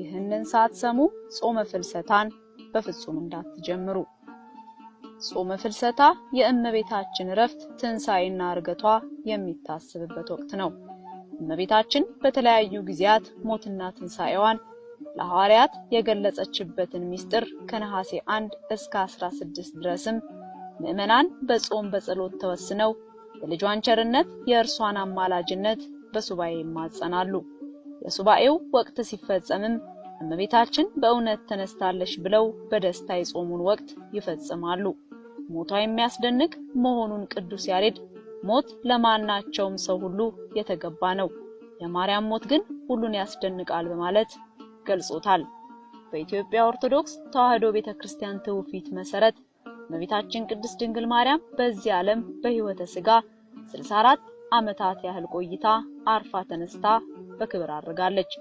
ይህንን ሳትሰሙ ጾመ ፍልሰታን በፍጹም እንዳትጀምሩ። ጾመ ፍልሰታ የእመቤታችን እረፍት፣ ትንሣኤና ዕርገቷ የሚታሰብበት ወቅት ነው። እመቤታችን በተለያዩ ጊዜያት ሞትና ትንሣኤዋን ለሐዋርያት የገለጸችበትን ምስጢር ከነሐሴ 1 እስከ 16 ድረስም ምዕመናን በጾም በጸሎት ተወስነው የልጇን ቸርነት የእርሷን አማላጅነት በሱባኤ ይማጸናሉ። የሱባኤው ወቅት ሲፈጸምም እመቤታችን በእውነት ተነስታለች ብለው በደስታ የጾሙን ወቅት ይፈጽማሉ። ሞቷ የሚያስደንቅ መሆኑን ቅዱስ ያሬድ ሞት ለማናቸውም ሰው ሁሉ የተገባ ነው፣ የማርያም ሞት ግን ሁሉን ያስደንቃል በማለት ገልጾታል። በኢትዮጵያ ኦርቶዶክስ ተዋሕዶ ቤተክርስቲያን ትውፊት መሰረት እመቤታችን ቅድስት ድንግል ማርያም በዚህ ዓለም በሕይወተ ሥጋ 64 ዓመታት ያህል ቆይታ አርፋ ተነስታ በክብር አድርጋለች።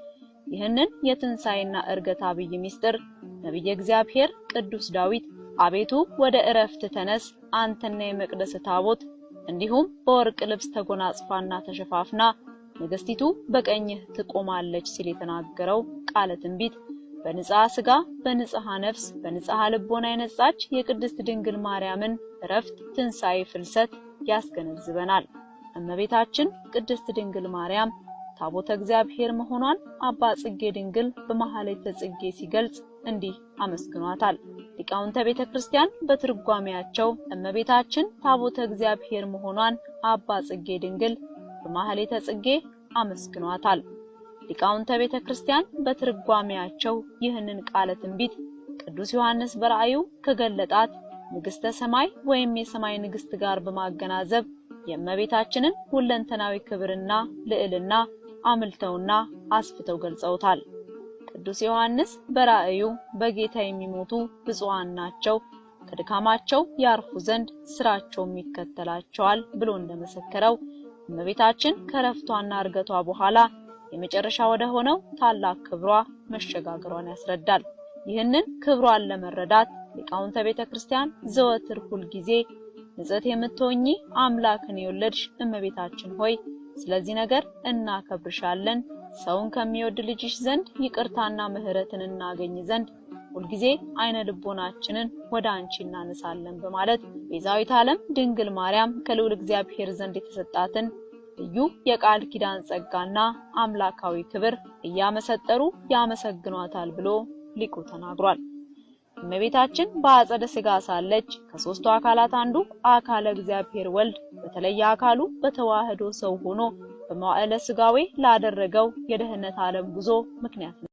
ይህንን የትንሣኤና ዕርገት አብይ ምስጢር ነቢየ እግዚአብሔር ቅዱስ ዳዊት አቤቱ ወደ ዕረፍት ተነስ፣ አንተና የመቅደስ ታቦት እንዲሁም በወርቅ ልብስ ተጎናጽፋና ተሸፋፍና ንግስቲቱ በቀኝህ ትቆማለች ሲል የተናገረው ቃለ ትንቢት በንጽሐ ሥጋ በንጽሐ ነፍስ በንጽሐ ልቦና የነጻች የቅድስት ድንግል ማርያምን ዕረፍት፣ ትንሣኤ፣ ፍልሰት ያስገነዝበናል። እመቤታችን ቅድስት ድንግል ማርያም ታቦተ እግዚአብሔር መሆኗን አባ ጽጌ ድንግል በማኅሌተ ጽጌ ሲገልጽ እንዲህ አመስግኗታል። ሊቃውንተ ቤተክርስቲያን በትርጓሜያቸው እመቤታችን ታቦተ እግዚአብሔር መሆኗን አባ ጽጌ ድንግል በማኅሌተ ጽጌ አመስግኗታል። ሊቃውንተ ቤተክርስቲያን በትርጓሜያቸው ይህንን ቃለ ትንቢት ቅዱስ ዮሐንስ በራእዩ ከገለጣት ንግሥተ ሰማይ ወይም የሰማይ ንግሥት ጋር በማገናዘብ የእመቤታችንን ሁለንተናዊ ክብርና ልዕልና አምልተውና አስፍተው ገልጸውታል። ቅዱስ ዮሐንስ በራእዩ በጌታ የሚሞቱ ብፁዓን ናቸው፣ ከድካማቸው ያርፉ ዘንድ ስራቸውም ይከተላቸዋል ብሎ እንደመሰከረው እመቤታችን ከረፍቷና ዕርገቷ በኋላ የመጨረሻ ወደ ሆነው ታላቅ ክብሯ መሸጋገሯን ያስረዳል። ይህንን ክብሯን ለመረዳት ሊቃውንተ ቤተክርስቲያን ዘወትር ሁል ጊዜ ንጽሕት የምትሆኚ አምላክን የወለድሽ እመቤታችን ሆይ ስለዚህ ነገር እናከብርሻለን፣ ሰውን ከሚወድ ልጅሽ ዘንድ ይቅርታና ምሕረትን እናገኝ ዘንድ ሁልጊዜ አይነ ልቦናችንን ወደ አንቺ እናነሳለን በማለት ቤዛዊተ ዓለም ድንግል ማርያም ከልዑል እግዚአብሔር ዘንድ የተሰጣትን ልዩ የቃል ኪዳን ጸጋና አምላካዊ ክብር እያመሰጠሩ ያመሰግኗታል ብሎ ሊቁ ተናግሯል። እመቤታችን በአጸደ ሥጋ ሳለች ከሦስቱ አካላት አንዱ አካለ እግዚአብሔር ወልድ በተለየ አካሉ በተዋህዶ ሰው ሆኖ በመዋዕለ ሥጋዌ ላደረገው የደህንነት ዓለም ጉዞ ምክንያት